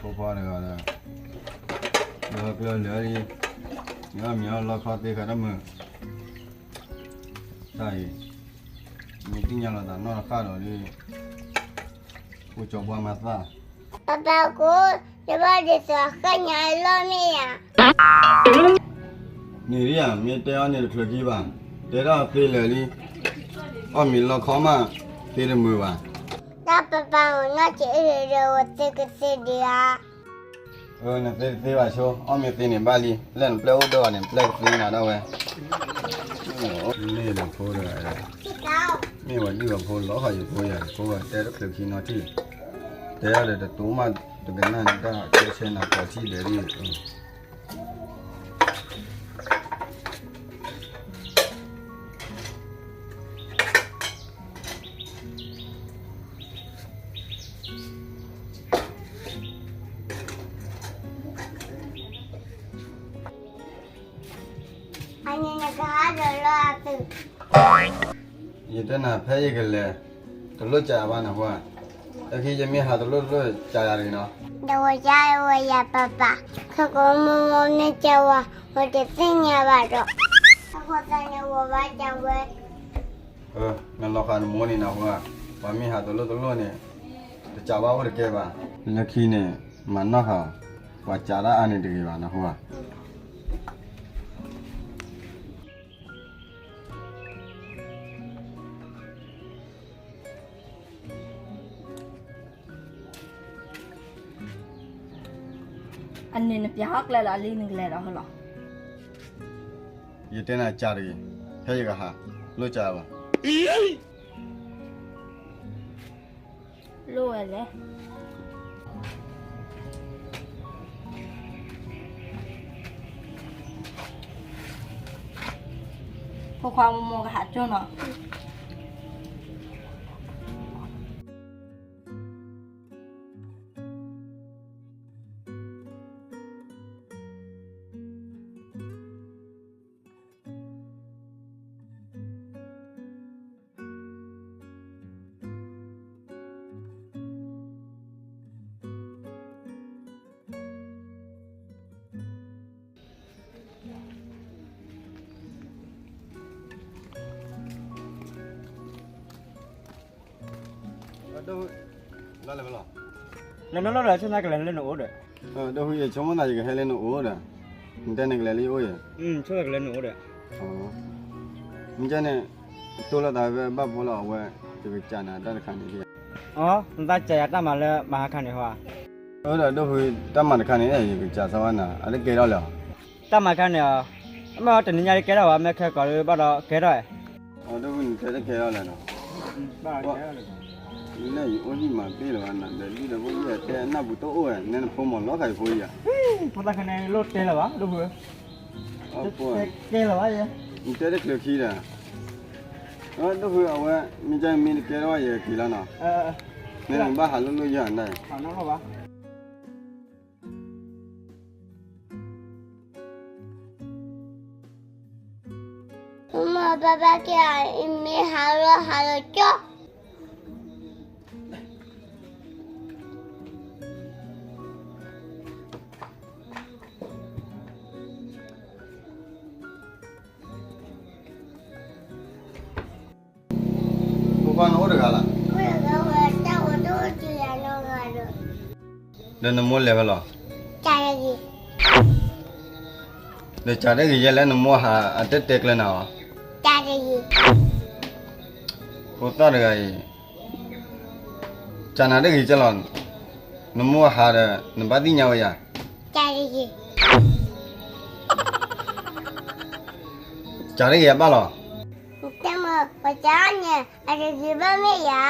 ဖိခွါတဂၤဒီး လၢကျၢၢ်လၢာ်လံ, မ့ၢ်အီၣ်မ့ၤအီၣ်လီခီသ့ဃာ်တမုာ်, တၢ်အံၤ မ့ၢ်သ့ၣ်ညါလီၤသးနီၢ်တဃၣ်ဒီးဒ် အိၣ်ကၠီပှၢ်မၤသၣ်, ပၢ်ပၢ်ကိး ယဘၣ်ဒ်သိးဃၣ်ညါအလီၢ်မ့ၢ်ယၤ န့ၣ်ဒ်ယၤ မ့ၢ်တဲအီၤန့ၣ်တချုးခံဘၣ်, တဲထီၣ်သ့လၢာ်လံ, အီၣ်မ့ၤလီခီမး သ့တမုာ်ဘၣ်. တၢ်ပၢ်ပၢ်ဧၢ နီၢ်က့အံၤဒီး အိၣ်သ့ကသ့ဒံးဧါ. အၢ နသ့တသ့ဘၣ်ဆိ, အီၣ်မ့ၢ်သ့န့ၣ်ဘၣ်လံ, လၢနပျဲၢ်အိၣ်ဒီးဘၣ်န့ၣ် ပျဲၢ်ကသ့နၤဒၣ်ဝဲ. မ့ၢ်ဒီးဖိတဂၤ, မ့ၢ်ဝဲဒုၣ်အဖိလီၤဃာ်ယဖိယၤ, ဖိဝဲတဲတချုးခံနီတထံၣ်, တဲအီၤဒီးတတိၤမးတကနၣ်န့ၣ် တၢ်ကဲဆဲနၤပှၤထံၣ်လဲၣ်ဒ် အန့ၣ်နကဟးဒီးလီၤအသုး, ယတဲနၤဖဲယကလဲၤ, တလိၣ်ကးဘၣ်နဟူဧါ, တၢ်ခံယမ့ၢ်ဟးတလိၣ်တလိၣ်ကးယၤတဂ့ၤနီၤ. ဒီးဝဲယါဝဲယၤပၢ်ပၢ်, ခဲကိးမိၢ်မိၢ်မ့ၢ်ကဲဝဲ, ဝဲတသ့ၣ်ညါဘၣ်ဒီး, အဃိသတးန့ၣ်ဝဲဘၣ်ကးဝဲ. နလီၤဃာ်နမိၢ်န့ၣ်နဟူဧါ, ပှၤမ့ၢ်ဟးတလိၣ်တလိၣ်န့ၣ်, တကးဘၣ်အိၣ်တကဲဘၣ်. လၢခံန့ၣ်, မၤနီၣ်ဃာ်, ပှၤကးတၢ်အါန့ၣ်တဂ့ၤဘၣ်နဟူဧါ. အန့ၣ်နပျဲဟီၣ်ကျဲလီၤလံ နကလဲၤဒီးဟီလီၤ. ယတဲနၤကးတဂ့ၤ, ဖဲယကဟး, လိၣ်ကးဘၣ်. လိၣ်ဝဲလဲၣ်. ဖိခွါမိၢ်မိၢ်ကဟးကၠိနီၤ. လၢနအိၣ်ဒီး ဆိကမိၣ်သးကလဲၤလၢနအိၣ်ဒီး, ဒီးယဆိကမိၣ်သးယကဟဲလၢနအိၣ်ဒီး, နတဲနကလဲၤလၢယအိၣ်ယဲ, ဆိကမိၣ်သးကလဲၤနအိၣ်ဒီး, မ့ၢ်န့ၣ်, တိၢ်လိာ်သးဖဲဘၣ်ဖိလီၤအဝဲ, ယကစးနၤတၢ်တခါန့ၣ်, နသးစးယၤတၢ်မၤလၢမဟါခါန့ၣ်ဟီဧါ. အၢ ဒီးဒိၣ်ဖု တၢ်မၤတခါန့ၣ် ယကစးစီဝဲနၤ အတကဲထီၣ်လဲၣ်. တၢ်မၤခါန့ၣ်, အမ့ၢ်တနံၤညါတကဲထီၣ်ဘၣ် မ့ၢ်ခဲကိးဘၣ်ဒီးကဲထီၣ်. အၢ ဒိၣ်ဖု နတဲတကဲထီၣ်လဲၣ်နီၤ. လၢယအိၣ်ဟံၣ်မၤတ့ၢ်လၢၤဘၣ်နၤ ဒီးဒ်ဒီးဖိယတဲနၢ်ပူၤတအိၣ်ဝဲ နဲနဖိမၤလီၤဃာ်ယဖိယၤ. ဖိသၣ်ခဲန့ၣ်လိၣ်တဲလၢၤဘၣ် ဒိၣ်ဖု. ကဲလၢၤဘၣ်ယဲ. နတဲတချုးခံဒီး, ဒိၣ်ဖု အဝဲ မ့ၢ်ကမ့ၢ်တကဲထီၣ်ဘၣ်ယဲက့ၤလီၤနီၤ. နဘၣ်ဟးလိၣ်လိၣ်ယၤန့ၣ်. မ့ၢ်ဘၣ်ဘၣ်က့ၤအီၤ အမ့ၢ်ဟးလီၤဟးလီၤကၠီ. ဖိခွါနအိၣ်တဂၤလီၤ. ဒီးနမိၢ်လဲၤဖဲလဲၣ်. ဒီးစးတဂ့ၤယဲလၢနမိၢ်ဟးအတတဲကျၢၤနၤအီၤ. ဖိသၣ်တဂၤအံၤ, စးနၤတဂ့ၤကလီၤ. နမိၢ်ဟးဒီး နဘၣ်သ့ၣ်ညါဝဲယၤ. စးတဂ့ၤအဘၣ်လီၤ. ပစးန့ၣ် အတဂ့ၤဘၣ်မ့ၢ်ယၤ.